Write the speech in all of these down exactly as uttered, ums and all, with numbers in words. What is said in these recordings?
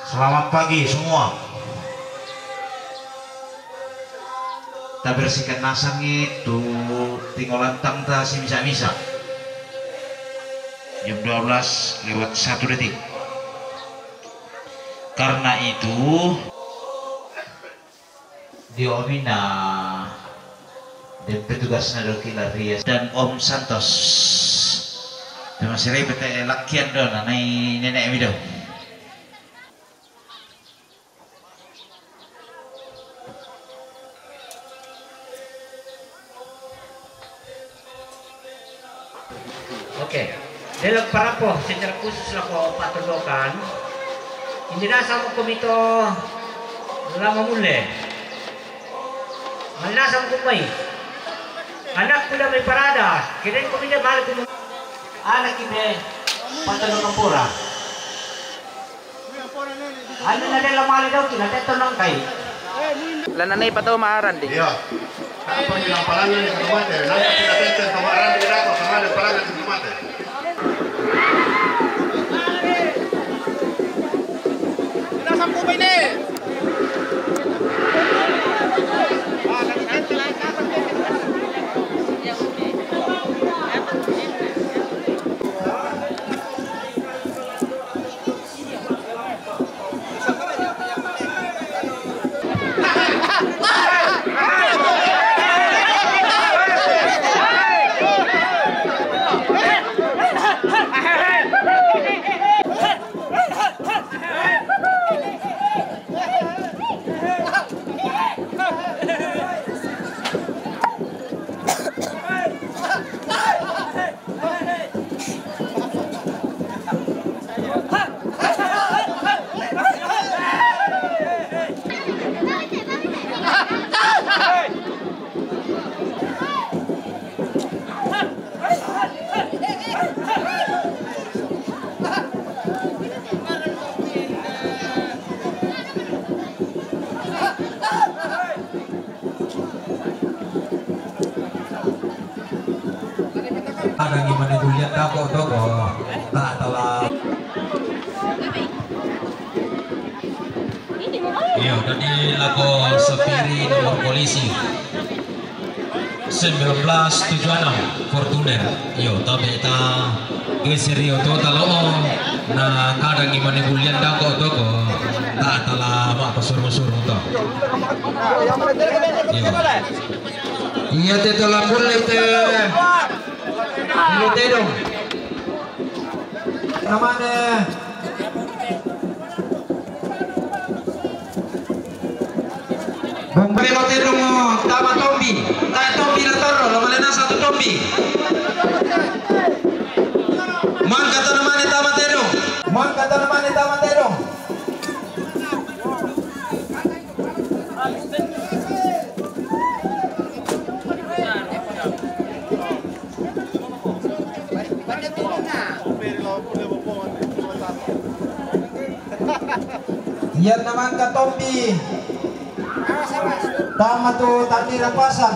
Selamat pagi semua. Ta bersihkan nasang itu, tinggal lantang ta si misa-misa. Jam dua belas lewat satu detik. Karena itu, Dio mina dan petugasna do kilar rias dan Om Santos. Terima kasih, bete lakian do, nanai nenek mi do. Oke. Delok parapo secara khusus lako patondokan. Indi nasa mo komito lama mule. Manasa mo kumai. Anak kuda may parada. Kiden komito male kumu. Anak ide patondokan pura. Anu na dela mali daw tu na teto nang kai. Lana nei pato maaran di. Iya. Apa bilang palangan yang rumah teh? Nanti kita teto sama orang di dalam sama ada palangan di rumah teh. Kita sampu ini. Ada gimana kuliah tako toko. Tak telah. Iya, tadi lako Safiri nomor polisi. Sembilan belas tujuh enam Fortuner. Iyo, tabe ta geser iyo to talo. Na kadang imane bulian dako toko. Tak tala ma pasuru-suru to. Iyo. Iya te tala bulle te. Ilo te dong. Namane. Bombelo tedong mo tama tombi. Tae tombi na toro, lo malena satu tombi. Mangka tana mane tama tedong. Mangka tana mane tama tedong. Iyan na mangka tombi. Tama tu tandi rapasan.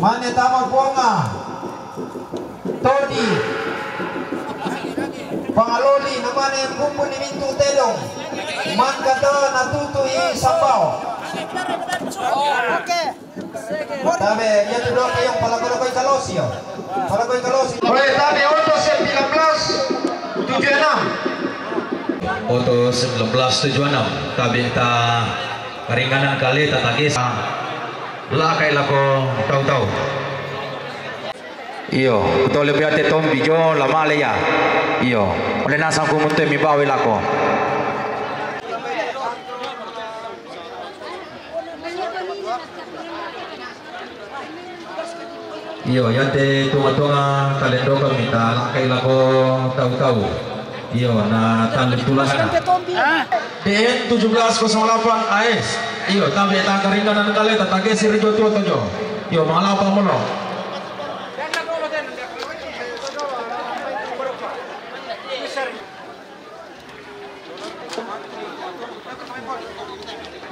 Mane tama bonga. Todi. Pangaloli na mane bumbu ni mintu tedong. Mangka to na tutu i sambao. Tabe, iya tu doa kayong palago-lago i kalosi, yo. Palago i kalosi. Oke, tabe, oto sembilan belas tujuh enam. Oto sembilan belas tujuh enam. Tabe ta ringanan kale ta tagesa. Lakai lako tau-tau. Iyo, to lebih ate tombi jo lama le ya. Iyo, ole nasang kumunte mi bawe lako. Iyo, yate tunga-tunga kalendo kami ta lakai lako tau-tau. Iyo, na tali tulas na. D N tujuh belas kosong delapan A S. Iyo, tabe ta karinganan kale ta tagesi rijo tuo tojo. Iyo, mangalapa mono.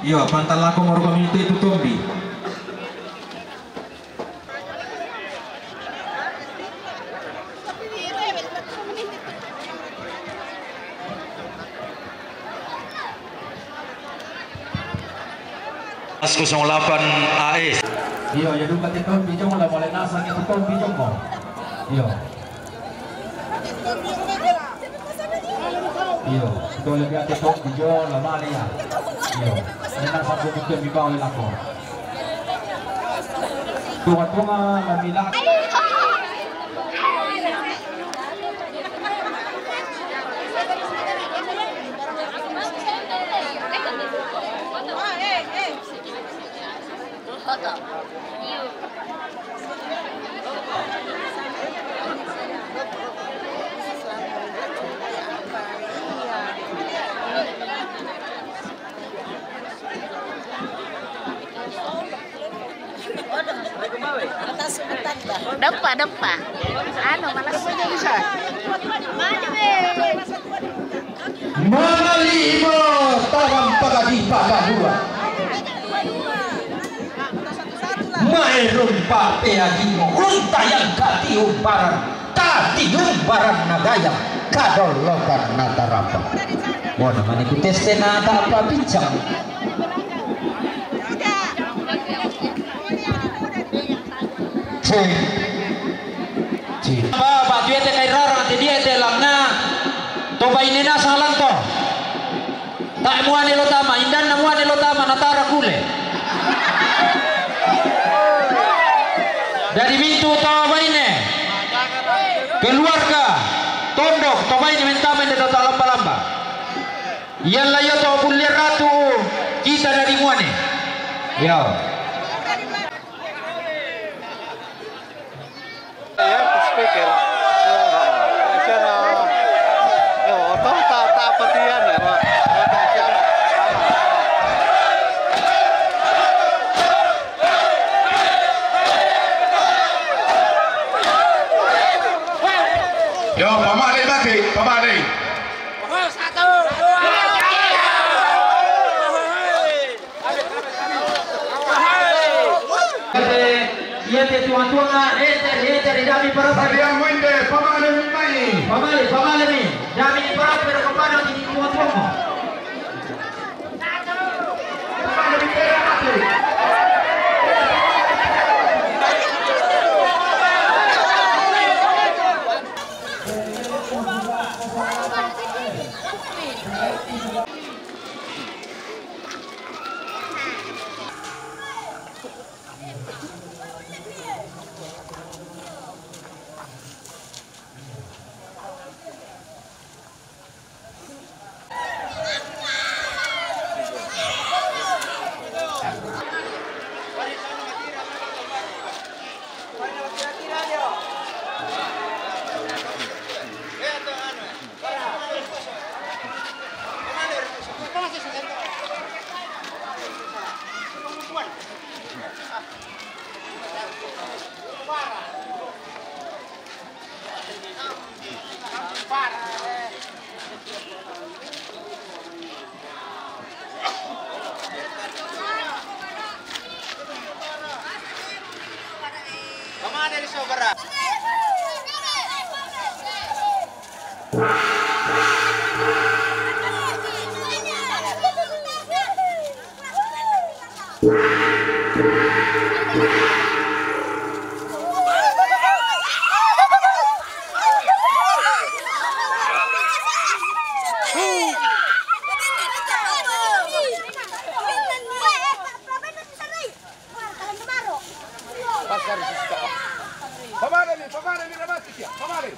Iyo, pantalako morupa mite itu tombi. Kosong delapan A S. Iyo, ya duka te tombi jong la mole nasa ke te tombi jong mo. Iyo. Iyo, tole biar te tombi jong la mole ya. Iyo. Ni nasa ko te tombi bau lako. Tunga-tunga la mila. Dempa, dempa. Anu, malas. Mangalimo taram pagadi pagadua. Maerumpa peagimo unta yang kati umparan, kati umparan nagayam kadolokan natarapa. Bona mani kuteste na tapa bincang. Cek. Cek. Ba, ba, tu ete kai rarang, ate dia ete langna. To baine na salang to. Ta muane lo tama, indan na muane lo tama, na tara kule. Dari bintu to baine. Keluarga. Tondok, to baine mentama inde to lamba-lamba. Yalla yo to bulle ratu kita dari muane. Yo. Ya, speaker. Ya, ya, ya, tak, tak, tak petian ya, Pak. Ya, tak, siap. Yo, pamale mati, pamale. Satu, dua, tiga. Iete tuan-tuan, iete, iete, dami para. Padiamo inde, pamale mi mai. Pamale, pamale mi. Dami para, pero compagno di tuan-tuan. Pamanami, pamanami, ramati siya, pamanami.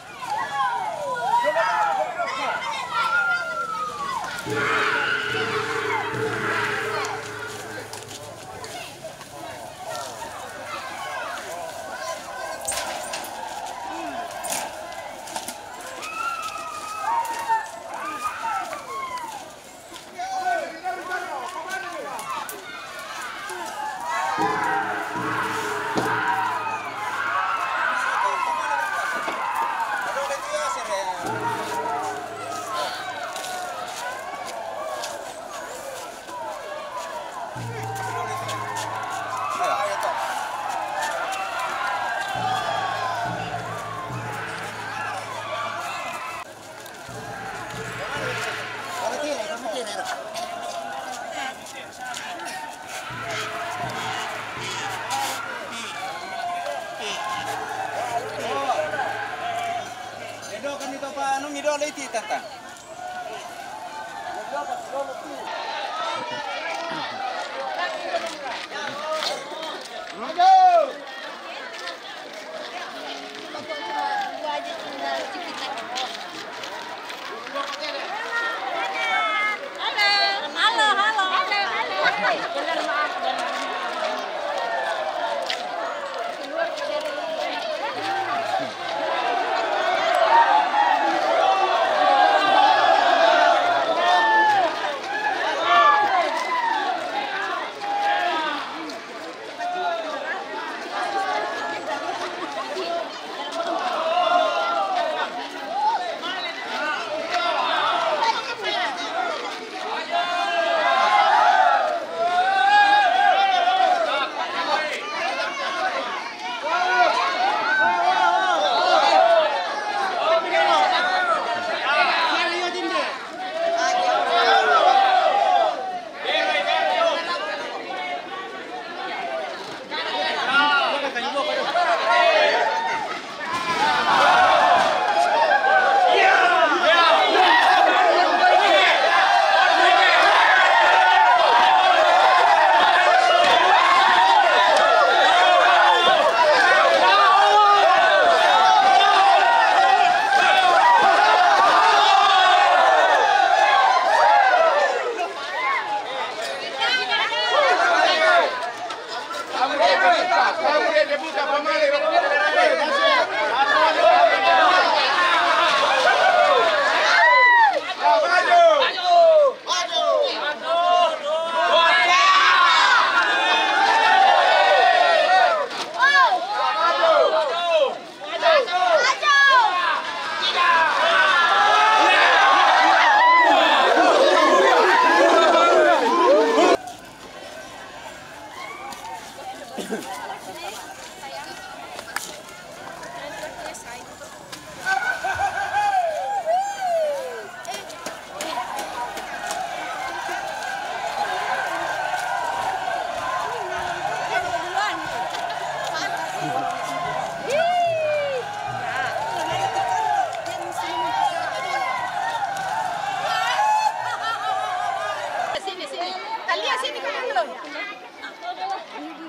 Sini, sini. Talia, sini kamu dulu.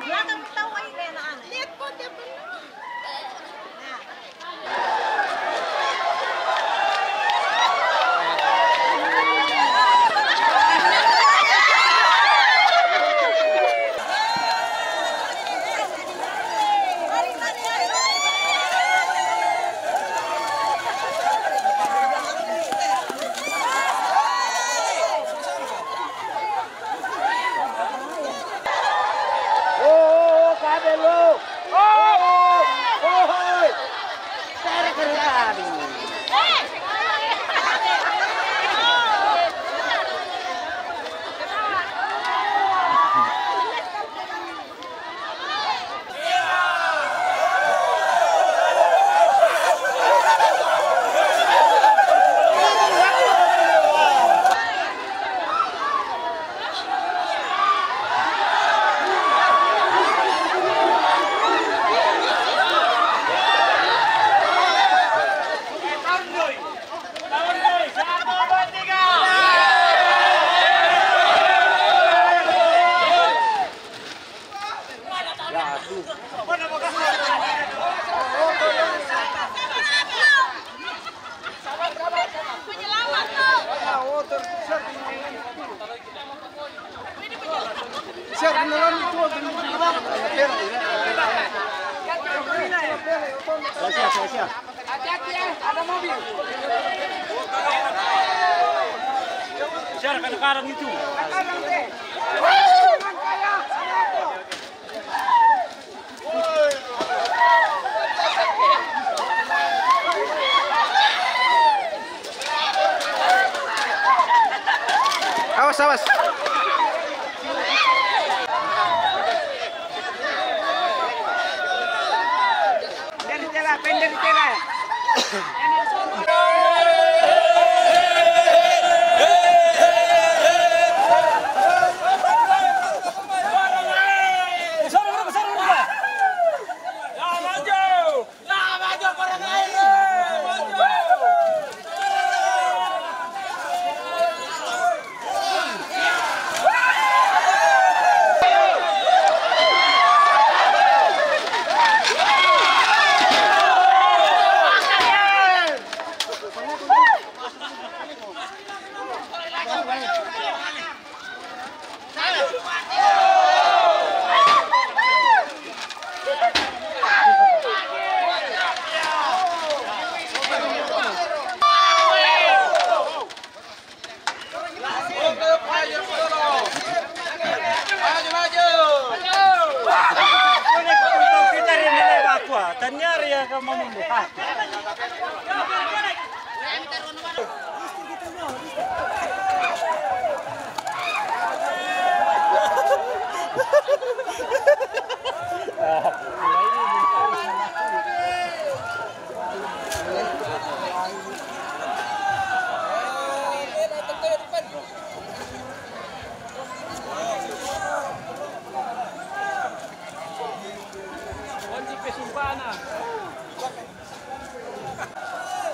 Belakang tahu ini anak-anak. Lihat kok dia belum. Oh, cabelo. Oh, oh, oh. Siapa kadang-kadang itu? Awas, awas. Dari tela, pendek tela.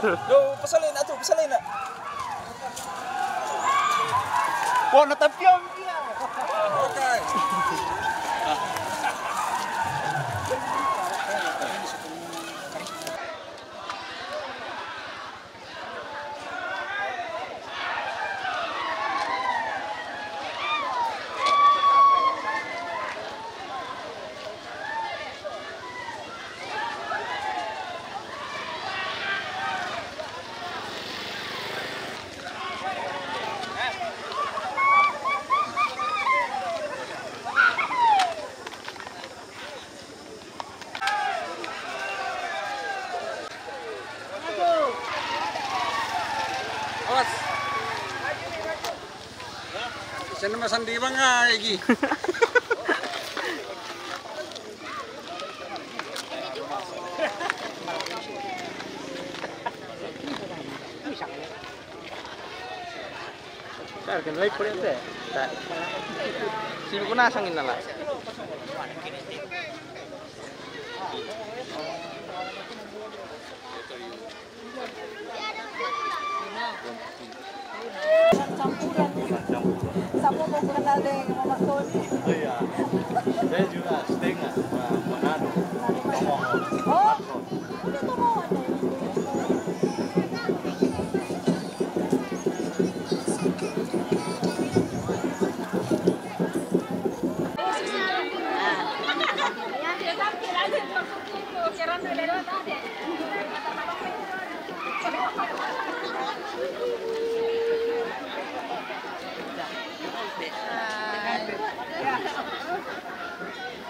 Yo, pasalin na to, pasalin na. Wah, natampion. Okay. Awas. Sen masandi bang, ah, Egi. Sar kan lai pore te. Sibuk na sangin nala. Campuran. Sama mau kenal deh, Mama Tony. Oh iya. Saya juga setengah, Manado. Oh.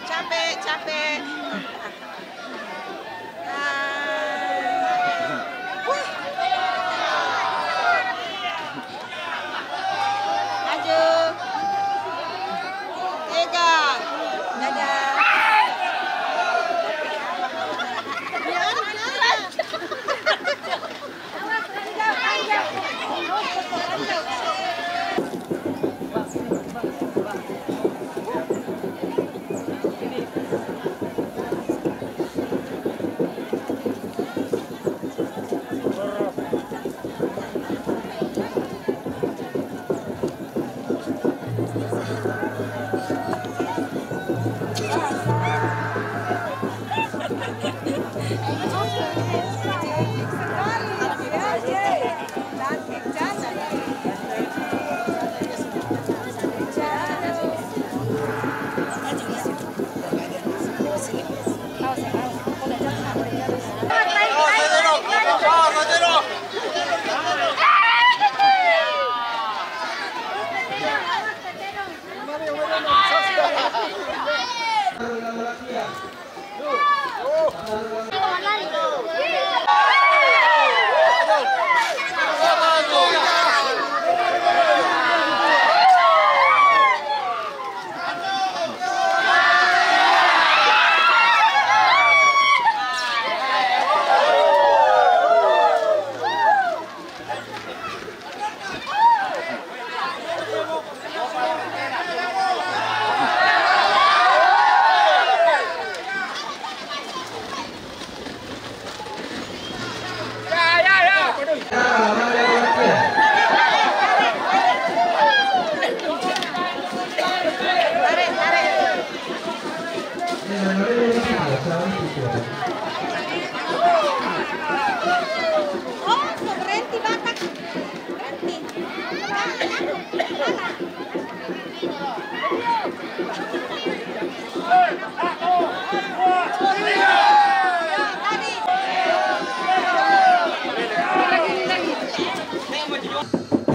Capek, capek. Maju. Tiga. Dadah.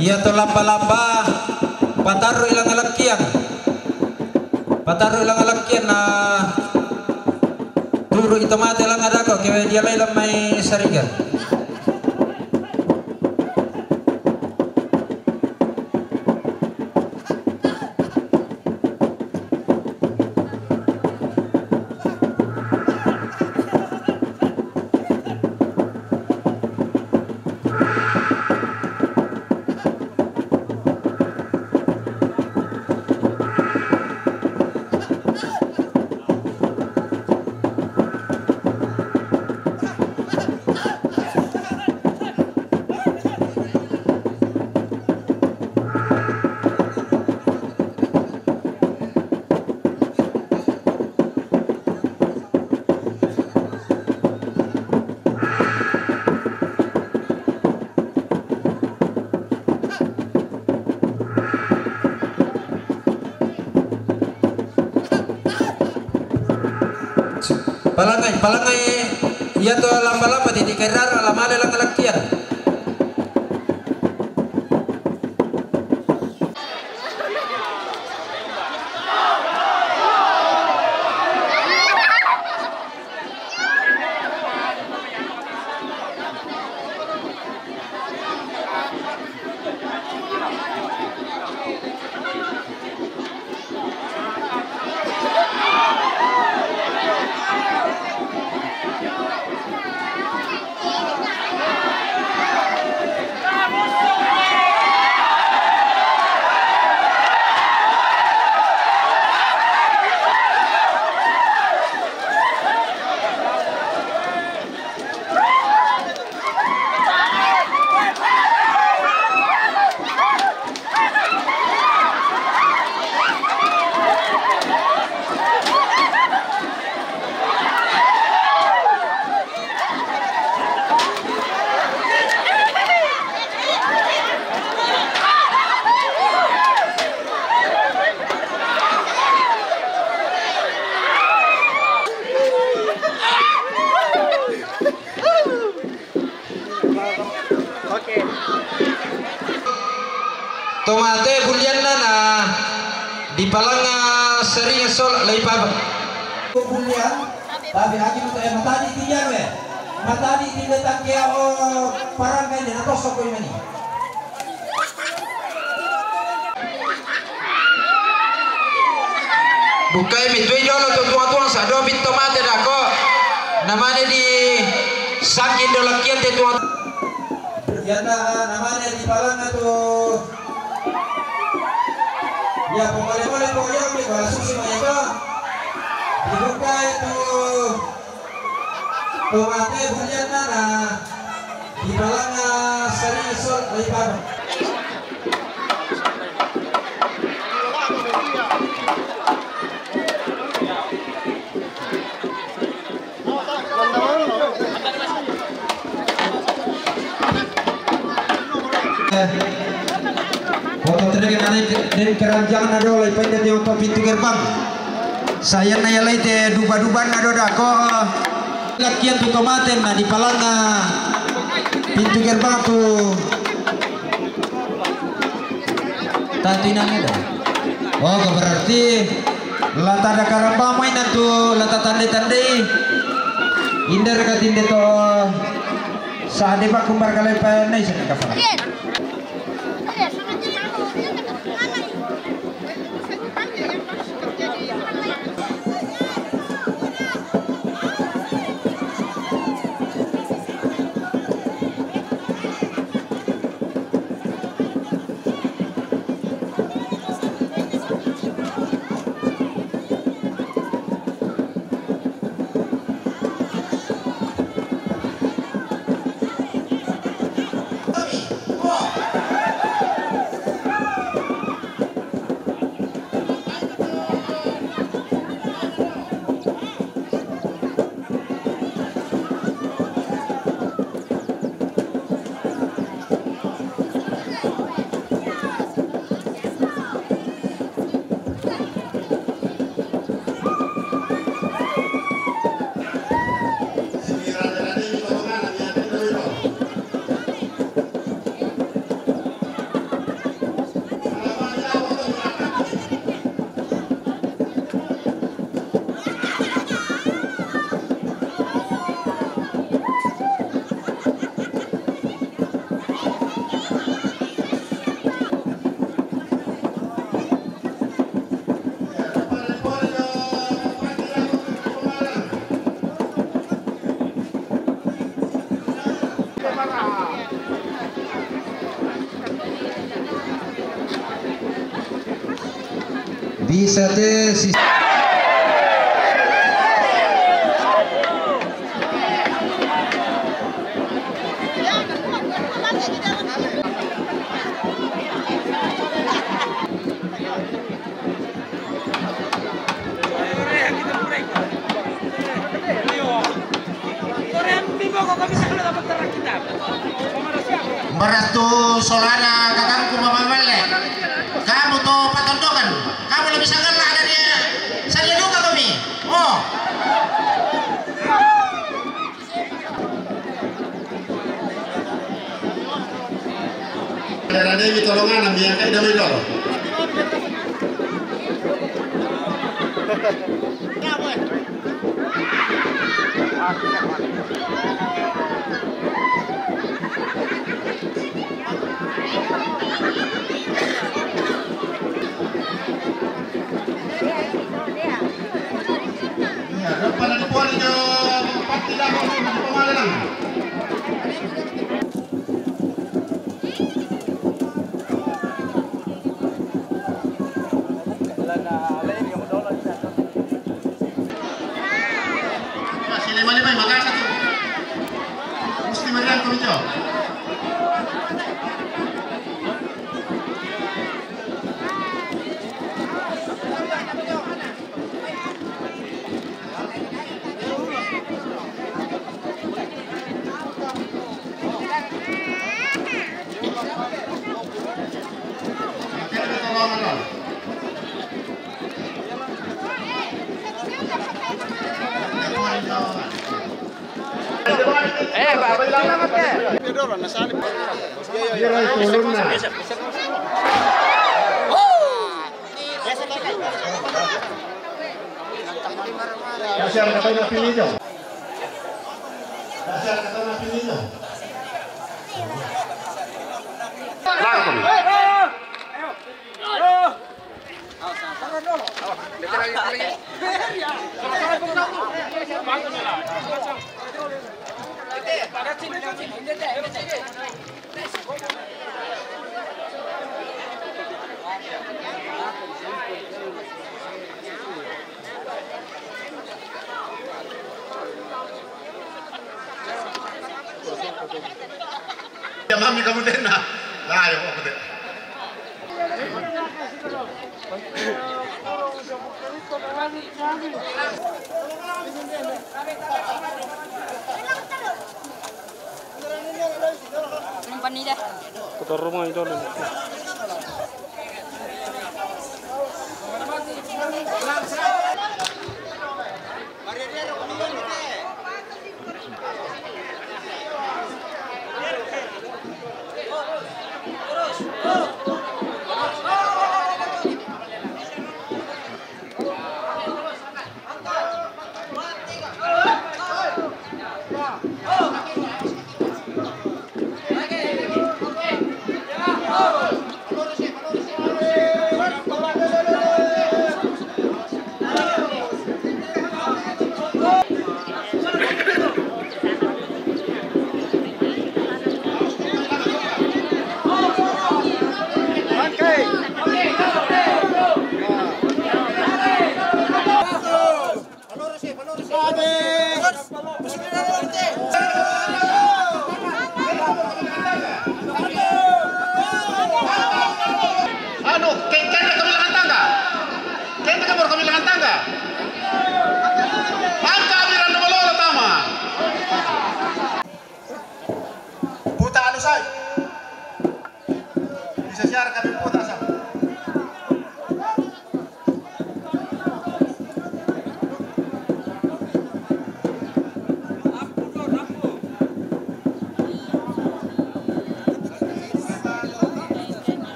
Iya to lamba-lamba, pataru ilang alakkian. Pataru ilang alakkian na Turu i tomate langa dako, ke dia lai lamai sariga. Palangai, palangai, iya to lamba-lamba titi kairara lamale langa lakkian. Tomate bulianna na di palanga sering sol lai papa. Bulian, tapi agi mata, eh, matadi tiga we. Matadi tiga takia o parang kai na tosok ko imani. Bukai mitui jolo tu tuang-tuang sado bitto mate dako. Namane di sakin do lakian te tuang. Yana namane di palana tu. Ya pemole-mole ko yang di bala susi mai to. Dibukai tu. Tomate bulianna na di palanga sering sol lai papa. Foto tadi kan ada di keranjang na do lai painda di pintu gerbang. Sayanna yalai te duba-dubanna do dako. Lakian tu tomaten na di palanga pintu gerbang tu. Tantu inanna do. Oh, berarti lata ada karamba mainan tu lata tande-tande. Indar ka tinde to. Sade bakumbar kale pa nai sana kapara. Bisa te si Beras tu solana kakangku mamamale. Kamu to patondokan. Kamu lebih sangat lah dari saya juga kami. Oh. Ada ini tolongan ambil yang kayak damai dulu. Masih lima-lima, makasih tu. Mesti meriah tu, Mijo. Eh, Pak, bilang apa? Kasi ang katay na pinito. Kasi ang katay na pinito. Lago kami. Ya mami, kamu tena. Lah, ya, aku tena. Umpan ni dah. Kotor rumah itu.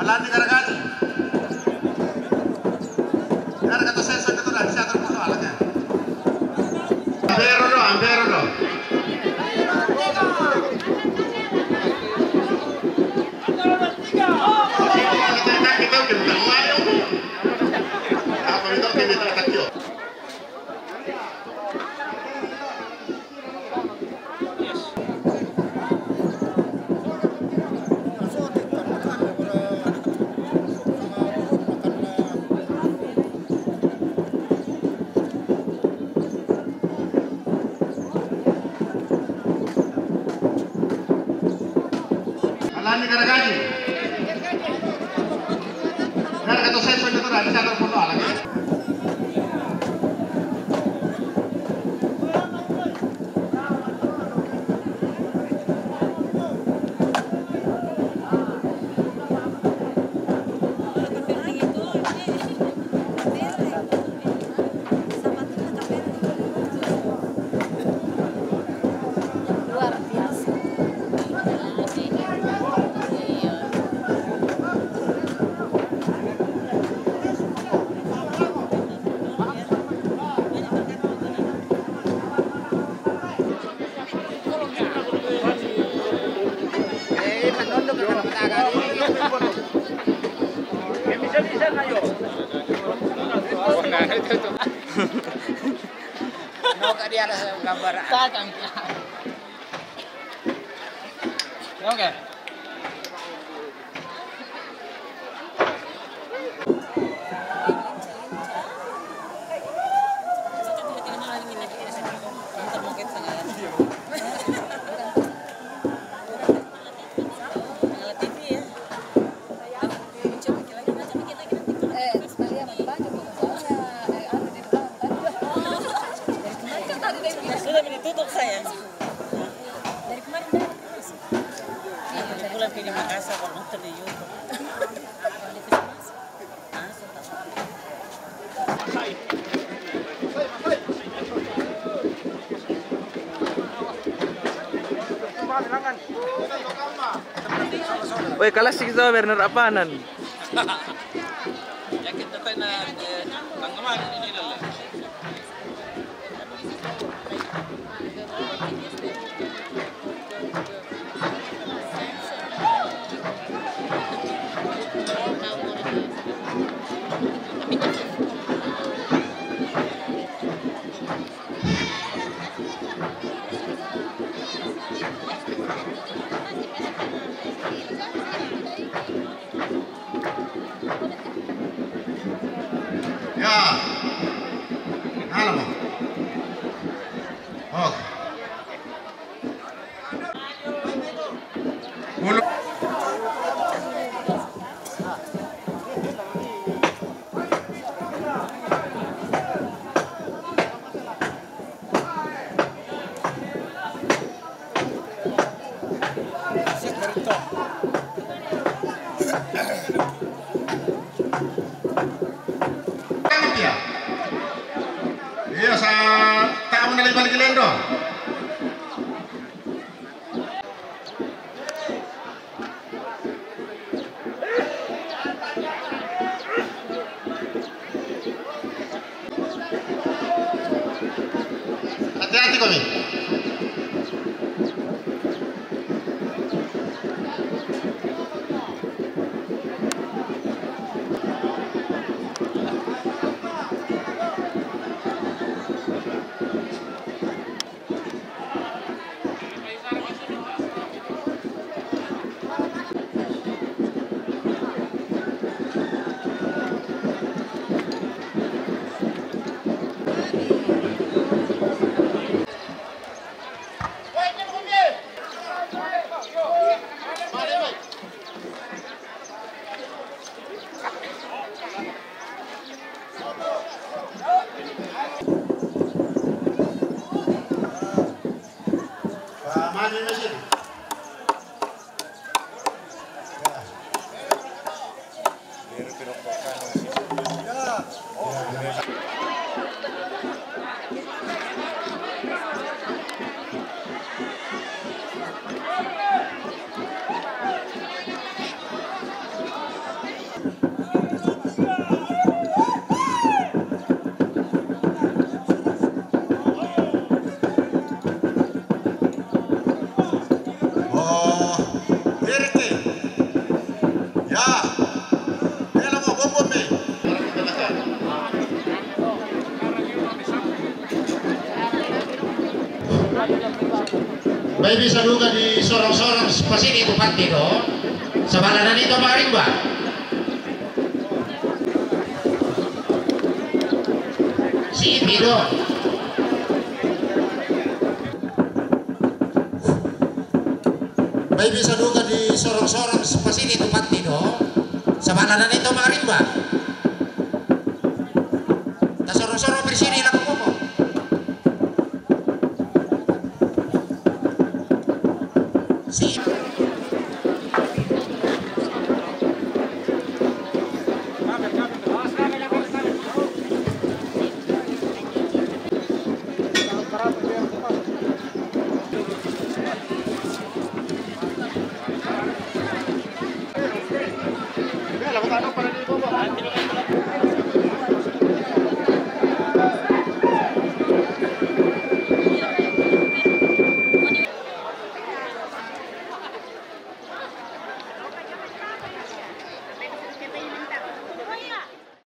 Lani garagani. Gara kata saya saya tu dah siapa tu pun ada kan. Ambero do, ambero do. Kita kita kita. Apa itu kita kita kita. Alani garagaji. Gara kata saya saya tu dah siapa pun ada kan. Luar biasa. Oke. Sudah ditutup saya. Dari kemarin dari terus. Iya, saya pulang ke Makassar, kalau nonton di YouTube. Woi, kalas sik sa Werner Apanan. Yakin tayo na, eh, ang naman, hindi lang. Ya. Halo, Bang. Oh. Bulu. Iya, sa tamu na lagi balik lendo. Hati-hati kami. Bisa duga di sorong-sorong pasini tu pati do. Sabala na nito makarimba. Sipi do. Bisa duga di sorong-sorong pasini tu pati do. Sabala na nito makarimba. Ta sorong-sorong bersini laku koko.